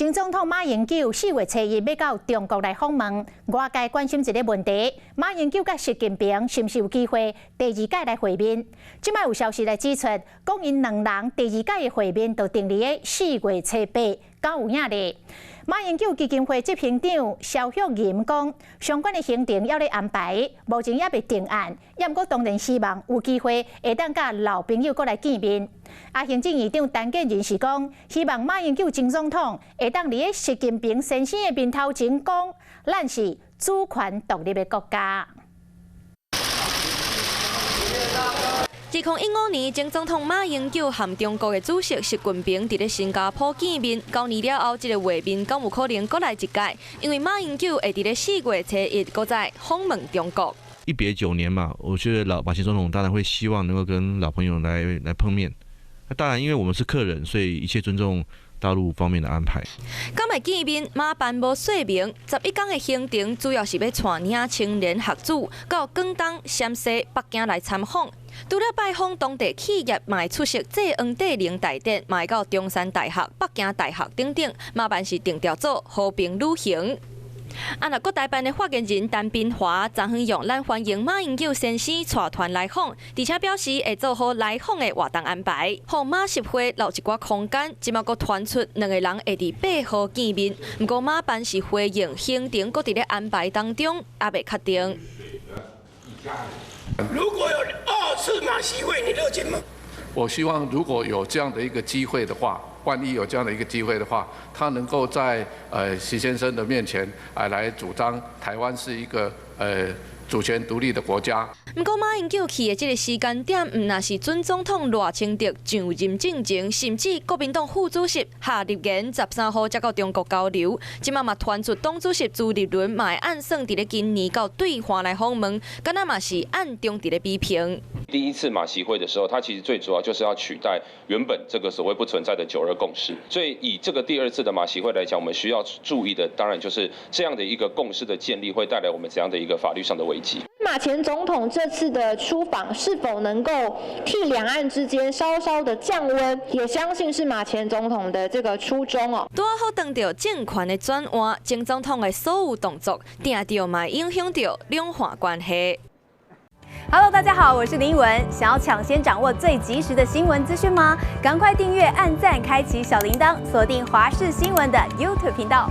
前總統馬英九4月初1欲到中國來訪問，外界關心一个問題：馬英九佮習近平是毋是有機會第二擺來會面？這擺有消息來指出，講𪜶兩人第二擺的會面就定佇咧4月初8，敢有影咧？馬英九基金會執行長蕭旭吟講，相關的行程猶咧安排，目前猶未定案。猶毋過當然希望有機會會當佮老朋友閣來見面。啊，行政院長陳建仁是講，希望馬英九前總統會當佇咧習近平先生的面頭前講，咱是主權獨立的國家。2015年，前總統馬英九和中國的主席習近平佇咧新加坡見面。9年了後，這个會面敢有可能閣來一擺？因為馬英九會佇咧4月初1閣再訪問中國。一別9年嘛，我覺得老馬前總統當然會希望能夠跟老朋友來碰面。那當然，因為我們是客人，所以一切尊重大陸方面的安排。敢會見面，馬辦無說明。11天的行程主要是欲帶領青年學子到廣東、陝西、北京來參訪。除了拜訪當地企業，嘛會出席祭黃帝陵大典，嘛會到中山大學、北京大學等等。馬辦是定調做和平旅行。啊，若國台辦的發言人陳斌華昨昏用咱歡迎馬英九先生帶團來訪，而且表示會做好來訪的活動安排，予馬習會留一寡空間。這馬閣傳出兩个人會佇8號見面，毋過馬辦是回應行程閣佇咧安排當中，猶未確定。如果有二次馬習會，你樂見嗎？我希望如果有這樣的一個機會的話，萬一有這樣的一個機會的話，他能夠在習先生的面前啊來主張台灣是一個主權獨立的國家。毋過馬英九去的這个時間點，毋但是準總統賴清德上任進前，甚至國民黨副主席夏立言13號才到中國交流，這馬嘛傳出黨主席朱立倫嘛會按算佇咧今年到對岸來訪問，敢若嘛是暗中佇咧比拼。第一次馬習會的時候，它其實最主要就是要取代原本這個所謂不存在的九二共識。所以以這個第二次的馬習會來講，我們需要注意的，當然就是這樣的一個共識的建立，會帶來我們怎樣的一個法律上的危機。馬前總統這次的出訪是否能夠替兩岸之間稍稍的降溫，也相信是馬前總統的這個初衷哦。拄好當著政權的轉換，前總統的所有動作，定著嘛影響著兩岸關係。 Hello，大家好，我是林文。想要搶先掌握最及時的新聞資訊嗎？趕快訂閱、按讚、開啟小鈴鐺，鎖定華視新聞的 YouTube 頻道。